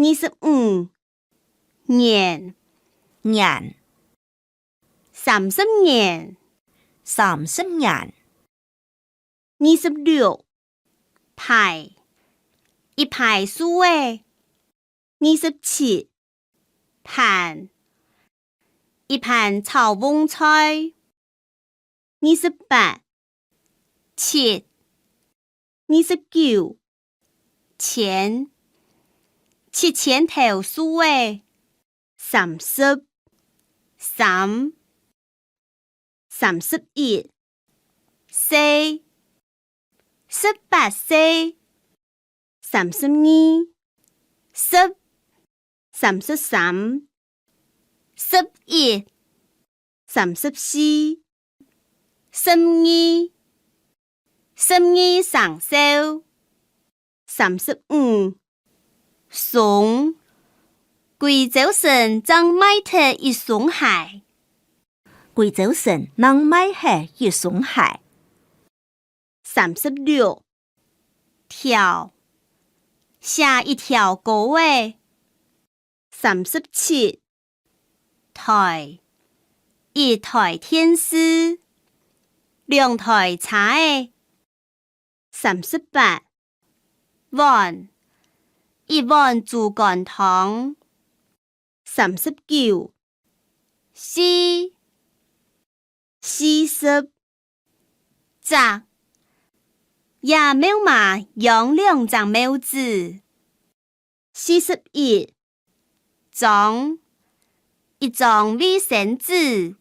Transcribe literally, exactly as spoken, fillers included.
二十五，年，年，三十年，三十年，二十六，排，一排樹仔，二十七，盤，一盤炒蕹菜，二十八，七，二十九，千，七千頭樹仔，三十，三，三十一，歲，十八歲，三十二，十，三十三，十一，三十四，十二，十二生肖，三十五，雙，歸朝晨正賣忒一雙鞋，歸朝晨正賣忒一雙鞋。 三十六，條，寫一條歌仔。三十七，台，一台電視，兩台車仔。三十八，碗，一碗豬肝湯。三十九，四， 四十，隻，野貓嫲養兩隻貓子。四十一，張，一張衛生紙，